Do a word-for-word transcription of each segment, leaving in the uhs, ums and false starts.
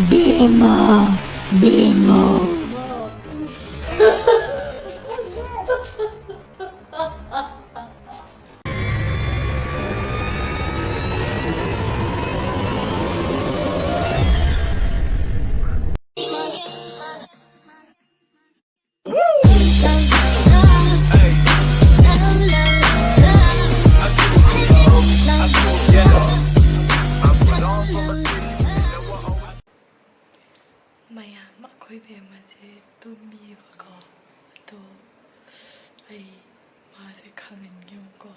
ꯕꯦꯝꯃ, ꯕꯦꯝꯃ꯫ ꯃꯌꯥꯝ, ꯑꯩꯈꯣꯏ ꯕꯦꯝꯃꯁꯦ ꯇꯨꯝꯃꯤꯕꯀꯣ꯫ ꯑꯗꯣ ꯑꯩ ꯃꯥꯁꯦ ꯈꯪꯍꯟꯒꯦꯀꯣ꯫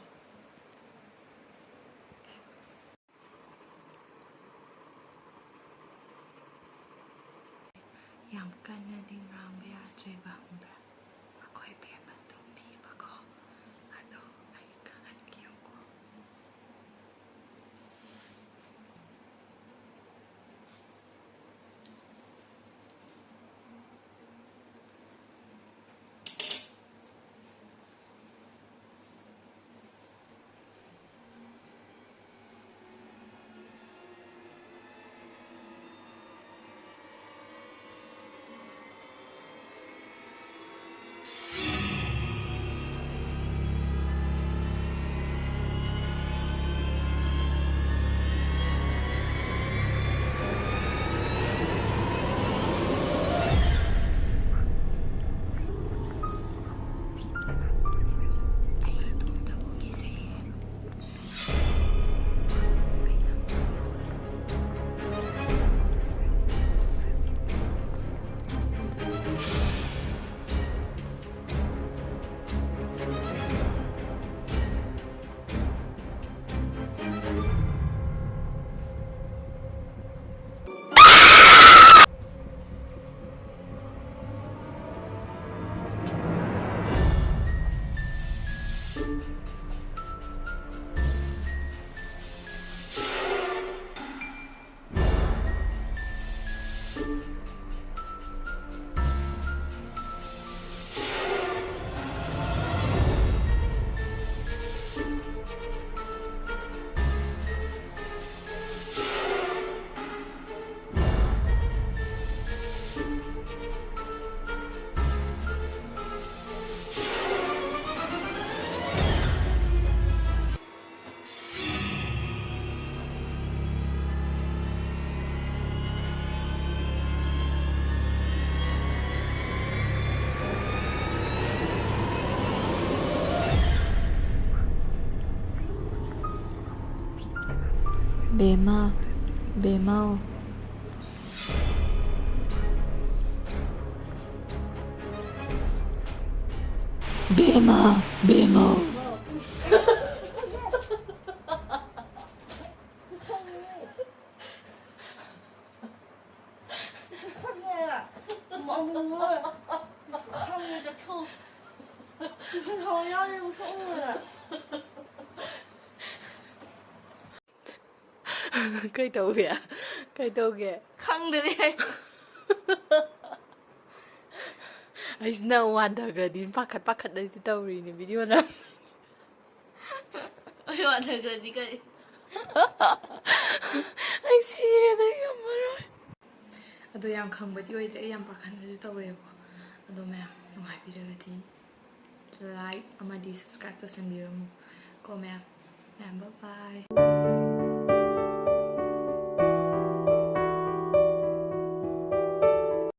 ꯌꯥꯝ ꯀꯟꯅꯗꯤ ꯉꯥꯡꯕ ꯌꯥꯗ꯭ꯔꯦꯕ, ꯈꯪꯕ꯭ꯔꯥ? ꯑꯩꯈꯣꯏ ꯕꯦꯝꯃ ꯇꯨꯝꯃꯤꯕꯀꯣ꯫ ꯑꯗꯣ ꯑꯩ ꯈꯪꯍꯟꯒꯦꯀꯣ꯫ ꯕꯦꯃꯥ, ꯕꯦꯃꯥꯎ꯫ ꯕꯦꯃꯥ, ꯕꯦꯃꯥꯎ꯫ ꯈꯪꯉꯦ, ꯆꯠꯊꯣꯛ꯫ ꯊꯋꯥꯏ ꯌꯥꯎꯗꯦ, ꯃꯁꯛ ꯎꯔꯦ꯫ ꯀꯩ ꯇꯧꯒꯦ? ꯀꯩ ꯇꯧꯒꯦ? ꯈꯪꯗꯦꯅꯦ꯫ ꯑꯩꯁꯤꯅ ꯋꯥꯟꯊꯈ꯭ꯔꯗꯤ ꯄꯥꯈꯠ ꯄꯥꯈꯠꯅꯗꯤ ꯇꯧꯔꯤꯅꯦ ꯚꯤꯗꯤꯑꯣ ꯅꯝ꯫ ꯑꯩ ꯋꯥꯟꯊꯈ꯭ꯔꯗꯤ ꯀꯔꯤ? ꯑꯩ ꯁꯤꯔꯦꯗ, ꯑꯩ ꯉꯝꯃꯔꯣꯏ꯫ ꯑꯗꯣ ꯌꯥꯝ ꯈꯪꯕꯗꯤ ꯑꯣꯏꯗ꯭ꯔꯦ, ꯑꯩ ꯌꯥꯝ ꯄꯥꯈꯠꯅꯁꯨ ꯇꯧꯔꯦꯕꯀꯣ꯫ ꯑꯗꯣ ꯃꯌꯥꯝ ꯅꯨꯡꯉꯥꯏꯕꯤꯔꯒꯗꯤ like ꯑꯃꯗꯤ subscribe ꯇꯧꯁꯟꯕꯤꯔꯝꯃꯨ ꯀꯣ ꯃꯌꯥꯝ꯫ ꯃꯌꯥꯝ bye bye꯫